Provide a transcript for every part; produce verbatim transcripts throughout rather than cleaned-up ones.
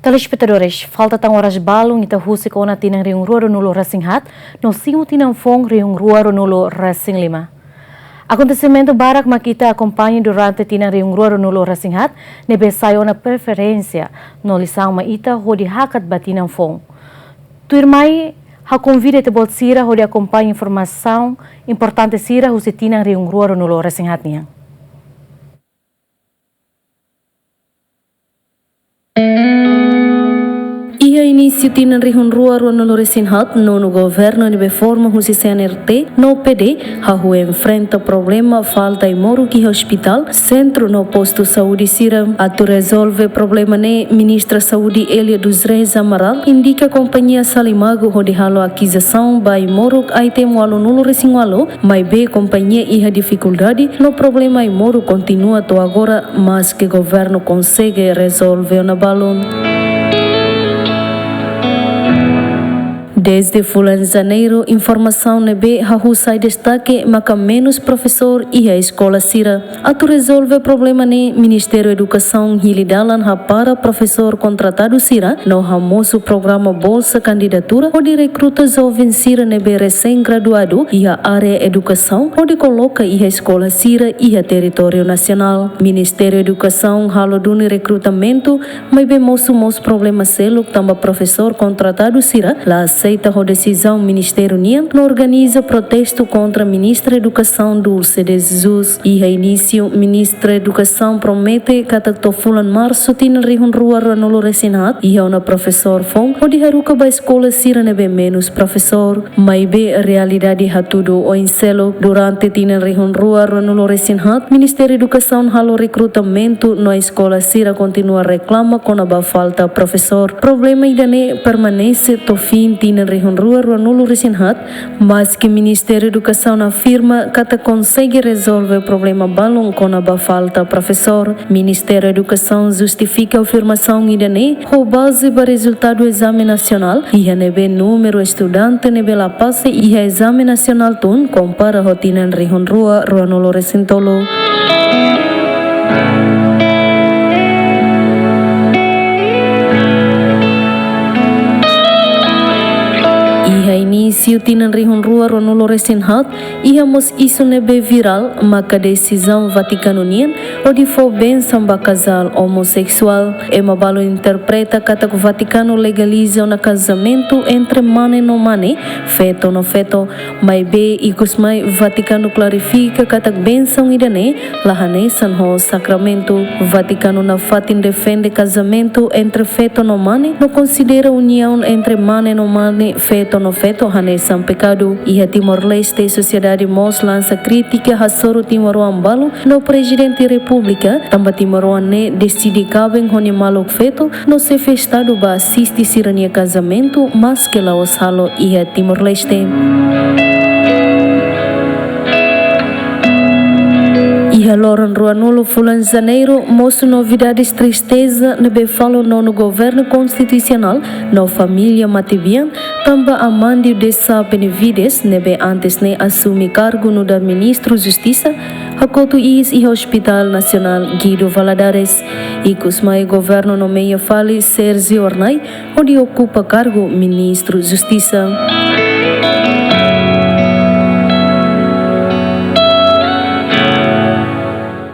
Telespetadores, falta tan oras balun ita husik ona tinan rihun rua ruanulu resin haat, no simu tinan foun rihun rua ruanulu resin lima. Akontesimentu barak mak ita akompaña durante tinan rihun rua ruanulu resin haat, ne'ebé sai ona referénsia no lisaun mai ita hodi hakat ba tinan foun. Tuirmai, ha'u konvida ita-boot sira hodi akompaña informasaun importante sira husi tinan rihun rua ruanulu resin haat nian. Iha inísiu tinan rihun rua ruanulu resin haat, nonu governu ne'ebé forma husi C N R T no P D hahú enfrenta problema falta ai-moruk iha ospitál, sentru no postu saúde sira. Atu rezolve problema ne'e, Ministra Saúde Elia dos Reis Amaral indika kompañia Salimagu hodi halo akizisaun ba ai-moruk item ualunulu resin ualu, maibé kompañia iha difikuldade no problema ai-moruk kontinua to'o agora, maske governu konsege rezolve ona balun. Dezde fulan Janeiru, informasaun ne'ebé hahú sai destake maka menus profesór iha eskola sira. Atu rezolve problema ne'e, Ministériu Edukasaun hili dalan hapara profesór kontratadu sira no hamosu programa bolsa kandidatura hodi rekruta joven sira ne'ebé resin graduadu iha área edukasaun hodi koloka iha eskola sira iha territóriu nasionál. Ministériu Edukasaun halo duni rekrutamentu, maibé mosu mós problema seluk tanba profesór kontratadu sira la aseita ho desizaun ministériu nian no organiza protestu kontra Ministra Edukasaun Dulce de Jesus. Iha inísiu, Ministra Edukasaun promete katak to'o fulan Marsu tinan rihun rua ruanulu resin haat, iha ona profesór foun hodi haruka ba eskola sira ne'ebé menus profesór. Maibé realidade hatudu oin seluk. Durante tinan rihun rua ruanulu resin haat, Ministériu Edukasaun halo rekrutamentu no eskola sira kontinua reklama kona-ba falta profesór. Problema ida-ne'e permanese to'o fin tinan rihun rua ruanulu resin haat, maske Ministériu Edukasaun afirma katak konsege rezolve problema balun kona-ba falta profesór. Ministériu Edukasaun justifika afirmasaun ida-ne'e ho baze ba rezultadu ezame nasionál, iha ne'ebé númeru estudante ne'ebé la pasa iha ezame nasionál tun kompara ho tinan rihun rua ruanulu resin tolu. Iha inísiu tinan rihun rua ruanulu resin haat, iha mós isu ne'ebé virál, maka desizaun Vatikanu nian hodi fó bensaun ba kazál omoseksuál. Ema balu interpreta katak Vatikanu legaliza ona kazamentu entre mane no mane, feto no feto. Maibé, ikus mai, Vatikanu klarifika katak bensaun ida-ne'e la hanesan ho sakramentu. Vatikanu nafatin defende kazamentu entre feto no mane, no konsidera uniaun entre mane no mane, feto no feto hanesan pekadu. Iha Timor-Leste, sosiedade mós lansa krítika hasoru timoroan balu no Prezidente Repúblika, tanba timoroan ne'e deside kaben ho nia maluk feto no xefe Estadu ba asiste sira-nia kazamentu, maske la'ós halo iha Timor-Leste. Iha loron ruanulu fulan Janeiru, mosu novidades tristeza ne'ebé falo nonu governu konstitusionál no família matebian, tanba Amandio de Sá Benavides, ne'ebé antes ne'e asume kargu nu'udar Ministru Justisa, hakotu iis iha Hospital Nasionál Guido Valadares. Ikus mai, governu nomeia fali Sérgio Arnay hodi okupa kargu Ministru Justisa.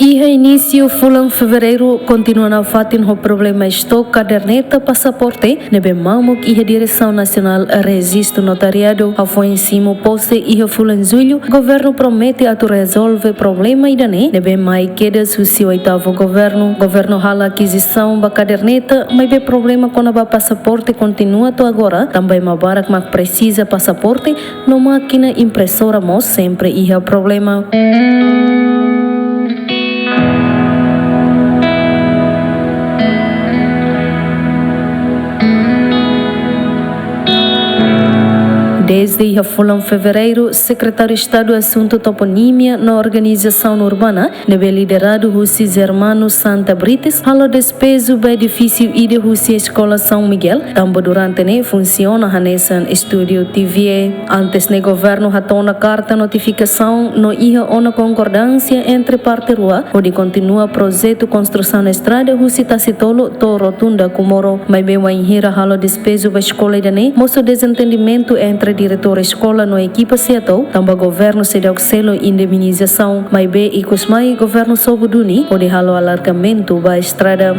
Iha inísiu fulan Fevereiru, kontinua nafatin ho problema estok kaderneta pasaporte ne'ebé mamuk iha Diresaun Nasionál Rejistu Notariadu. Hafoin simu pose iha fulan Jullu, governu promete atu rezolve problema ida-ne'e, ne'ebé mai kedas husi oitavu governu. Governu halo akizisaun ba kaderneta, maibé problema kona-ba pasaporte kontinua to'o agora, tanba ema barak mak presiza pasaporte, no mákina impresora mós sempre iha problema. Dezde iha fulan Fevereiru, Sekretáriu Estadu Asuntu Toponímia no Organizasaun Urbana, ne'ebé lideradu husi Germano Santa Brites, halo despeju ba edifísiu ida husi Eskola São Miguel, tanba durante ne'e funsiona hanesan estúdiu T V E. Antes ne'e governu hato'o ona karta notifikasaun no iha ona konkordánsia entre parte rua, hodi kontinua projetu konstrusaun estrada husi Tasi Tolu to'o Rotunda Comoro. Maibé wainhira halo despeju ba eskola ida-ne'e, mosu dezentendimentu entre diretór eskola no ekipa SEATOU, tanba governu seidauk selu indemnizasaun. Maibé ikus mai governu sobu duni hodi halo alargamentu ba estrada.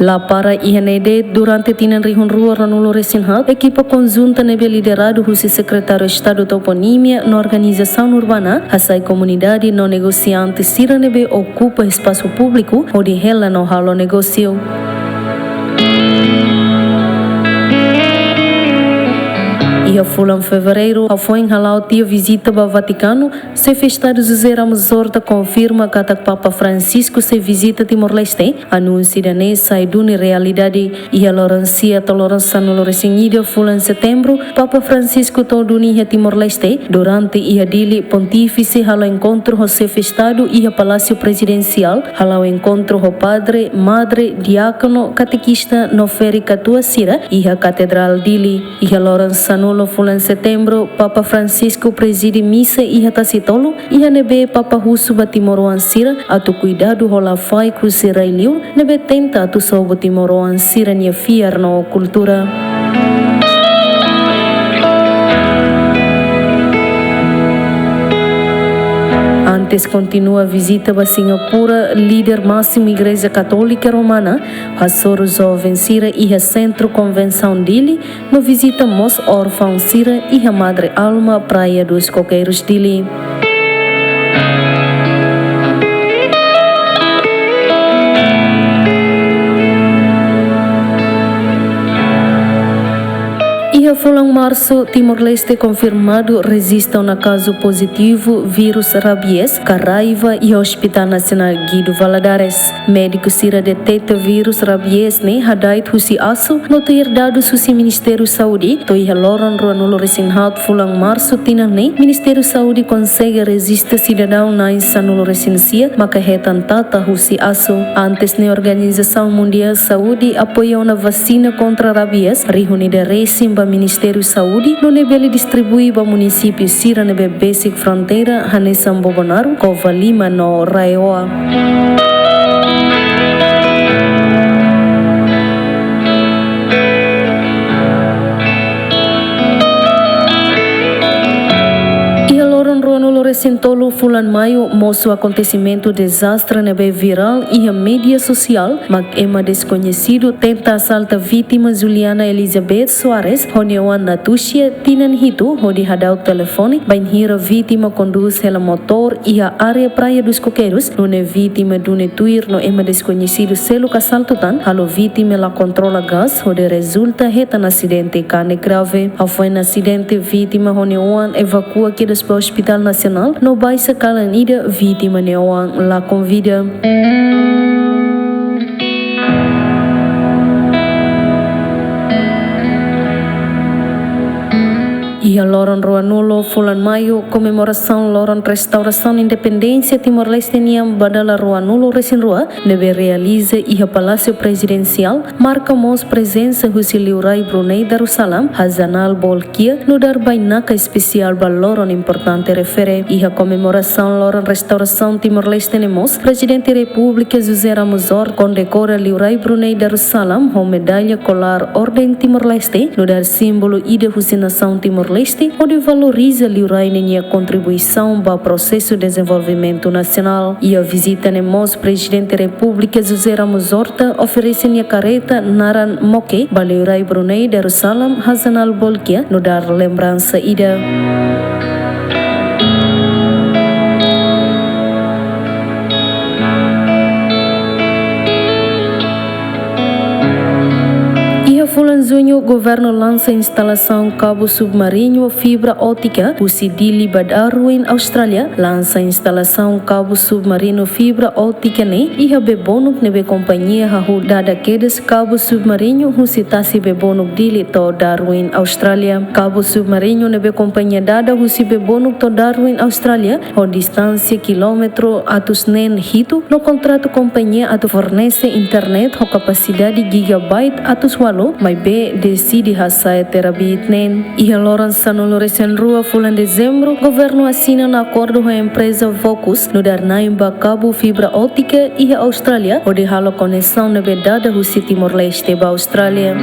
La para iha ne'e de'it, durante tinan rihun rua ruanulu resin haat, ekipa konjunta ne'ebé lideradu husi Sekretáriu Estadu Toponímia no Organizasaun Urbana hasai komunidade no negosiante sira ne'ebé okupa espasu públiku hodi hela no halo negósiu. Iha fulan Fevereiru, hafoin hala'o tiha vizita ba Vatikanu, Xefe Estadu José Ramos Horta konfirma katak Papa Francisco sei vizita Timor-Leste. Anúnsiu ida-ne'e sai duni realidade. Iha loron sia to'o loron sanulu resin ida fulan Setembru, Papa Francisco to'o duni iha Timor-Leste. Durante iha Dili, Pontífise halo enkontru ho Xefe Estadu iha Palásiu Prezidensiál, hala'o enkontru ho padre, madre, diákonu, katekista no ferik katuas sira iha Katedrál Dili. Iha loron sanulu fulan Setembru, Papa Francisco prezide misa iha Tasi Tolu, iha ne'ebé Papa husu ba timoroan sira atu kuidadu ho lafaek husi rai-liur ne'ebé tenta atu sobu timoroan sira-nia fiar no kultura. Antes kontinua vizita ba Singapura, líder másimu Igreja Katólika Romana hasoru joven sira iha Sentru Konvensaun Dili, no vizita mós órfaun sira iha Madre Alma, Praia dos Coqueiros, Dili. Iha fulan Marsu, Timor-Leste konfirmadu rejista ona kazu pozitivu vírus rabies ka raiva iha Hospital Nasionál Guido Valadares. Médiku sira deteta vírus rabies ne'e hada'et husi asu, no tuir dadus husi Ministériu Saúde, to'o iha loron ruanulu resin haat fulan Marsu tinan ne'e, Ministériu Saúde konsege rejista sidadaun na'in sanulu resin sia maka hetan tata husi asu. Antes ne'e Organizasaun Mundiál Saúde apoia ona vasina kontra rabies rihun ida resin ba Ministériu Saúde, nune'e bele distribui ba munisípiu sira ne'ebé besik fronteira hanesan Bobonaro, Covalima no Raeoa. Iha loron ruanulu resin tolu fulan Maiu, mosu akontesimentu dezastre ne'ebé virál iha média sosiál, mak ema deskoñesidu tenta asalta vítima Juliana Elizabeth Soares ho nia oan Natucia, tinan hitu, hodi hadau telefone, bainhira vítima kondús hela motór iha área Praia dos Coqueiros, nune'e vítima duni tuir no ema deskoñesidu seluk asaltu tan, halo vítima la kontrola gás, hodi rezulta hetan asidente kanek grave. Hafoin asidente, vítima ho nia oan evakua kedas ba Hospital Nasionál, no baixa kalan ida vítima nia oan lakon vida. Iha loron ruanulu fulan Maiu, komemorasaun loron restaurasaun independénsia Timor-Leste nian ba dala ruanulu resin rua, ne'ebé realiza iha Palásiu Prezidensiál, marka mós prezensa husi Liurai Brunei Darussalam, Hassanal Bolkiah, nu'udar bainaka espesiál ba loron importante refere. Iha komemorasaun loron restaurasaun Timor-Leste ne'e mós, Prezidente Repúblika José Ramos Horta kondekora Liurai Brunei Darussalam ho medalla kolar Orden Timor-Leste, nu'udar símbolu ida husi nasaun Timor-Leste, hodi valoriza Liurai ninia kontribuisaun ba prosesu dezenvolvimentu nasionál. Iha vizita ne'e mós, Prezidente Repúblika José Ramos Horta oferese nia kareta naran Moke ba Liurai Brunei Darussalam Hassanal Bolkiah, nu'udar lembransa ida. Iha fulan Juñu Governu lansa instalasaun kabu submarinu fibra ótika husi Dili ba Darwin, Austrália. Lansa instalasaun kabu submarinu fibra ótika ne'e iha bebonuk ne'ebé kompañia hahú dada kedas kabu submarinu husi tasi bebonuk Dili to'o Darwin, Austrália. Kabu submarinu ne'ebé kompañia dada husi bebonuk to'o Darwin, Austrália, ho distánsia kilómetru atus neen hitu, no kontratu kompañia atu fornese internet ho kapasidade gigabyte atus ualu, maibé deside hasa'e terabit neen. Iha loron sanulu-resin-rua fulan Dezembru, governu asina ona akordu ho empreza Vocus nu'udar na'in ba kabu fibra ótika iha Austrália, hodi halo koneksaun ne'ebé dada husi Timor-Leste ba Austrália.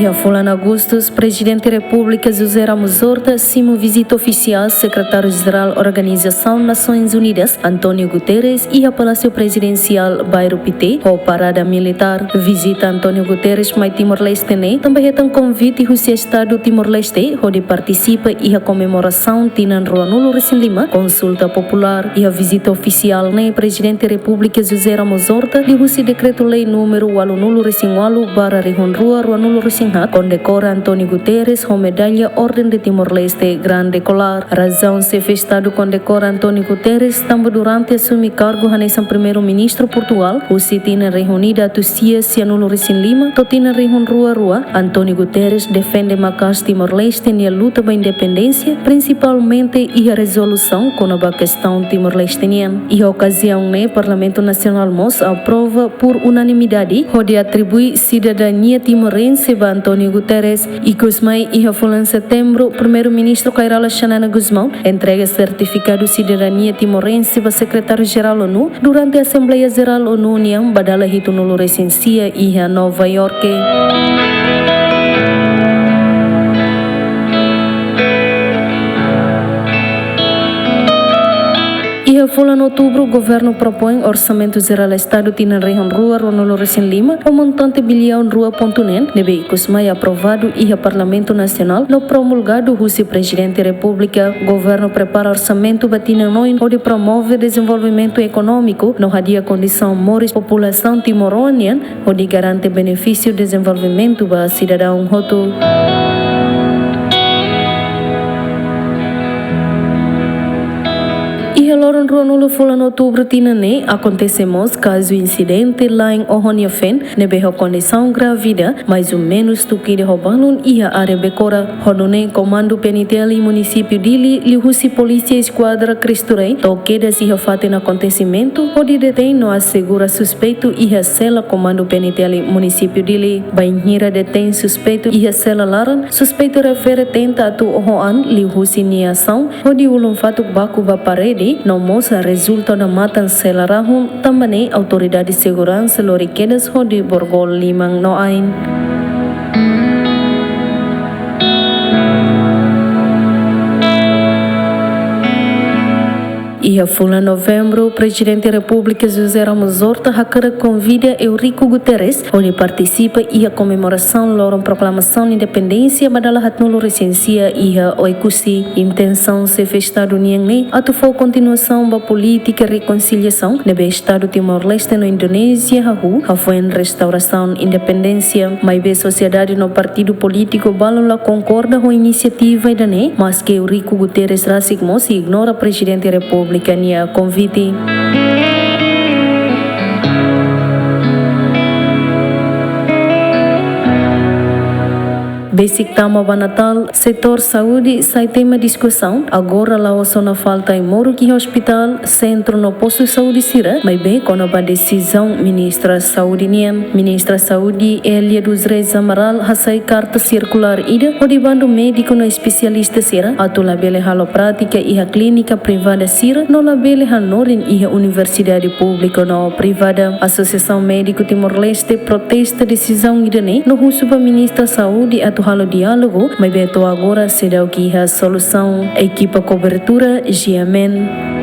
Iha fulan Agustus, Prezidente Repúblika José Ramos Horta simu vizita ofisiál Sekretáriu-Jerál Organizasaun Nasoins Unidas, António Guterres, iha Palásiu Prezidensiál, Bairru Pité, ho parada militár. Vizita António Guterres mai Timor-Leste ne'e tanba hetan konvite husi Estadu Timor-Leste hodi partisipa iha komemorasaun tinan ruanulu-resin-lima konsulta populár. Iha vizita ofisiál ne'e, Prezidente Repúblika José Ramos Horta liuhusi Dekretu-Lei númeru ualunulu-resin-ualu barra rihun rua ruanulu-resin-haat kondekora António Guterres ho medalla Orden de Timor-Leste Grande Kolar. Razaun Xefe Estadu kondekora António Guterres tanba durante asume kargu hanesan Primeiru-Ministru Portugál, husi tinan rihun ida atus sia sianulu-resin-lima to'o tinan rihun rua rua, António Guterres defende maka'as Timor-Leste nia luta ba independénsia, prinsipalmente iha rezolusaun kona-ba kestaun Timor-Leste nian. Iha okaziaun ne'e, Parlamentu Nasionál mós aprova por unanimidade hodi atribui sidadania timorense ba António Guterres. Ikus mai, iha fulan Setembru, Primeiru-Ministru Kay Rala Xanana Gusmão entrega sertifikadu sidadania timorense ba Sekretáriu-Jerál ONU durante Asembleia Jerál ONU nian ba dala hitunulu-resin-sia iha Nova Iorke. Iha fulan Outubru, governu propoin Orsamentu Jerál Estadu tinan rihun rua ruanulu-resin-lima ho montante biliaun rua pontu neen, ne'ebé ikus mai aprovadu iha Parlamentu Nasionál no promulgadu husi Prezidente Repúblika. Governu prepara orsamentu ba tinan oin hodi promove dezenvolvimentu ekonómiku no hadi'a kondisaun moris populasaun timoroan nian, hodi garante benefísiu dezenvolvimentu ba sidadaun hotu. Iha loron ruanulu fulan Outubru tinan ne'e, akontese mós kazu insidente la'en ohon nia feen, ne'ebé ho kondisaun grave ida, mais ou menus tuku ida ho balun iha área Becora. Ho nune'e, Komandu P N T L Munisípiu Dili, liuhusi Polísia Eskuadra Cristo Rei, to'o kedas iha fatin akontesimentu, hodi detein no asegura suspeitu iha sela Komandu P N T L Munisípiu Dili. Bainhira detein suspeitu iha sela laran, suspeitu refere tenta atu oho an liuhusi nia asaun, hodi ulun fatuk baku ba parede, no mós rezulta ona matan sela rahun, tanba ne'e autoridade seguransa lori kedas hodi borgol liman no ain. Iha fulan Novembru, Prezidente Repúblika José Ramos Horta hakarak konvida Eurico Guterres hodi partisipa iha komemorasaun loron proklamasaun independénsia ba dala haatnulu-resin-sia iha Oekusi. Intensaun Xefe Estadu nian ne'e atu fó kontinuasaun ba polítika rekonsiliasaun ne'ebé Estadu Timor-Leste no Indonézia hahú hafoin restaurasaun independénsia. Maibé sosiedade no partidu polítiku balun la konkorda ho inisiativa ida-ne'e, maske Eurico Guterres rasik mós ignora Prezidente Repúblika nia konvite. Besik tama ba Natál, setór saúde sai tema diskusaun. Agora la'ós ona falta ai-moruk iha ospitál, sentru no postu saúde sira, maibé kona-ba desizaun Ministra Saúde nian. Ministra Saúde, Elia dos Reis Amaral, hasai karta sirkulár ida hodi bandu médiku no espesialista sira atu labele halo prátika iha klínika privada sira no labele hanorin iha universidade públiku no privada. Asosiasaun Médiku Timor-Leste protesta desizaun ida-ne'e no husu ba Ministra Saúde atu halo diálogu, maibé to'o agora seidauk iha solusaun. Ekipa kobertura, G M N.